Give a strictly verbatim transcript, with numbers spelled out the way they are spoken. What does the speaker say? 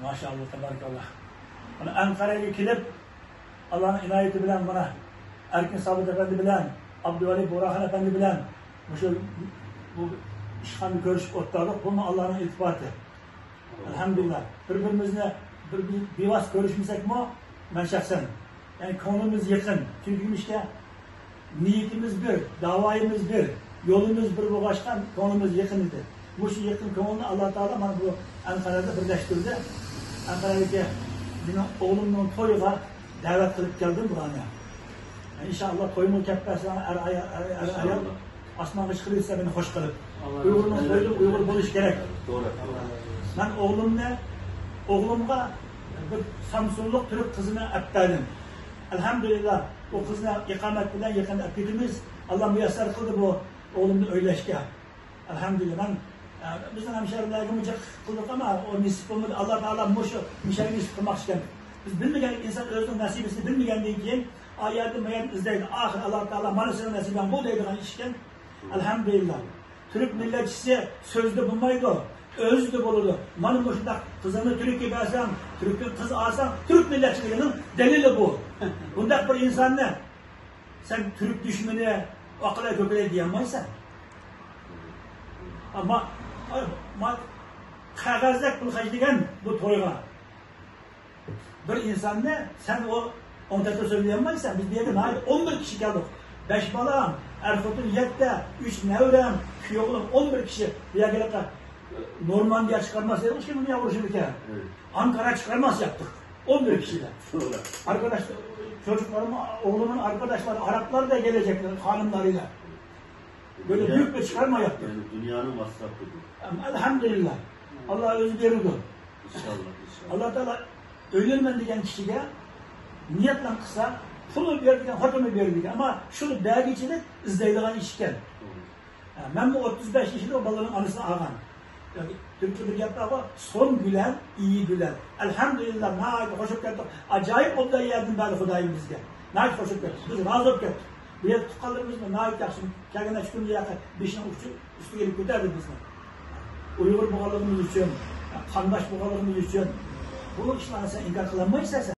ماشائاللا، تەبارىكاللا. مانا ئەنقەرەگە كېلىپ، ئاللانىڭ ئىنايىتى بىلەن مانا ئەركىن سابىت ئەپەندى بىلەن، ئابدۇۋەلى بۇغراخان ئەپەندى بىلەن مۇشۇ بۇ ئىشخانىدا كۆرۈشۈپ ئولتۇردۇق. بۇمۇ ئاللانىڭ ئىلتىپاتى. ئەلھەمدۇلىللا. بىر-بىرىمىزنى بىر، بىر بىۋاسىتە كۆرۈشمىسەكمۇ، مەن شەخسەن، يەنى كۆڭلىمىز يېقىن. چۈنكى نېمىشقا؟ نىيىتىمىز بىر، داۋايىمىز بىر، يولىمىز بىر بولغاچقا، كۆڭلىمىز يېقىن ئىدى. مۇشۇ يېقىن كۆڭۈلنى ئاللا تائالا مانا بۇ ئەنقەرەدە بىرلەشتۈردى. ئەنقەرەدىكى مېنىڭ ئوغلۇمنىڭ تويىغا دەۋەت قىلىپ كەلدىم بۇلارنى. ئىنشائاللا، تويمۇ كەپ بەرسە، ئەر ئايال، ئەر، ئەر ئايال ئاسمانغا چىقىۋەرسە مېنى خوش قىلىپ. ئۇيغۇرنىڭ تويىدا ئۇيغۇر بولۇش كېرەك. توغرا. مەن ئوغلۇمنى، ئوغلۇمغا بىر سامسۇنلۇق تۈرك قىزىنى ئەپ بەردىم. ئەلھەمدۇلىللا، ئۇ قىزنى ئىقامەت بىلەن يېقىندا ئەپ كېتىمىز. ئاللا مۇيەسسەر قىلدى بۇ ئوغلۇمنى ئۆيلەشكە. ئەلھەمدۇلىللا، مەن، ئە، بىزنىڭ ھەمشەھىرىلەرگىمۇ جىق قىلدۇق، ئەمما ئۇ نېسىپ بولمىدى. ئاللا تائالا مۇشۇ مۇشەگە نېسىپ قىلماقچىكەن. بىز بىلمىگەن، ئىنسان ئۆزىنىڭ نەسىبىسىنى بىلمىگەندىن كېيىن، ئا يەردىن بۇ يەردىن ئىزدەيدۇ. ئاخىر ئاللا تائالا مانا سېنىڭ نەسىبەڭ بۇ دەيدىغان ئىشكەن. ئەلھەمدۇلىللا. تۈرك مىللەتچىسى سۆزدە بولمايدۇ، ئۆزىدە بولىدۇ. مانا مۇشۇنداق قىزىڭنى تۈرككە بەرسەڭ، تۈركتىن قىز ئالساڭ، تۈرك مىللەتچىلىكىنىڭ دەلىلى بۇ. بۇنداق بىر ئىنساننى سەن تۈرك دۈشمىنى، ئاقىلى كۆكرەك دېيەلمەيسەن. ئەمما، ما، قەغەزدەك پۇل خەجلىگەن بۇ تويغا بىر ئىنساننى سەن ئۇ ئوڭ تەرەپتە سۆزلىيەلمەيسەن. بىز بۇ يەرگە ناھايىتى ئون بىر كىشى كەلدۇق. بەش بالام، ئەر خوتۇن يەتتە، ئۈچ نەۋرەم، كۈيئوغلۇم، ئون بىر كىشى بۇ يەرگە نورماندىيە چىقارماس دېدۇق، شۇ دۇنيا ئۇرۇشىدىكەن. ئانكارا چىقارماس ياتتۇق. ئون بىر كىشى. ئاركىداش، چوچۇقلىرىم، ئوغلۇمنىڭ ئاركىداشلىرى، ئارابلار دا كېلەجەكلەر، خانىملىرى بىلەن. بۆلە بۈيۈك بىر چىقارما ياتتۇق. يەنى دۇنيانىڭ ماسراپى بۇ. ئەلھەمدۇلىللا. ئاللا ئۆزى بېرىدۇ. ئىنشاللا، ئىنشاللا. ئاللا تائالا ئۆيلىنىمەن دېگەن كىشىگە نىيەتلەر قىلسا، پۇلى بېرىدىكەن، خوتۇنى بېرىدىكەن. ئەمما شۇنى بەرگۈچىلىك ئىزدەيدىغان ئىش ئىكەن. توغرا. ھە، مەنمۇ ئوتتۇز بەش يېشىمدا ئۇ بالىنىڭ ئانىسىنى ئالغان. تۈركچە بىر گەپ بارغۇ، سون گۈلەن، ئىيى گۈلەن. ئەلھەمدۇلىللا، ناھايىتى خوشۇپ كەتتۇق. ئاجايىپ ئوبدان ياردەم بەردى خۇدايىم بىزگە. ناھايىتى خوشۇپ كەتتۇق. بىز رازى بولۇپ كەتتۇق. بۇ يەردە تۇغقانلىرىمىزمۇ ناھايىتى ياخشى. كەلگەن ئىككى كۈندە ياقى بېشىنىڭ ئۇچى ئۈستىگە ئېلىپ كۆتەردى بىزنى. ئۇيغۇر بولغانلىقىمىز ئۈچۈن، قانداش بولغانلىقىمىز ئۈچۈن. بۇ ئىشلارنى سەن ئىنكار قىلالمايسەن سەن.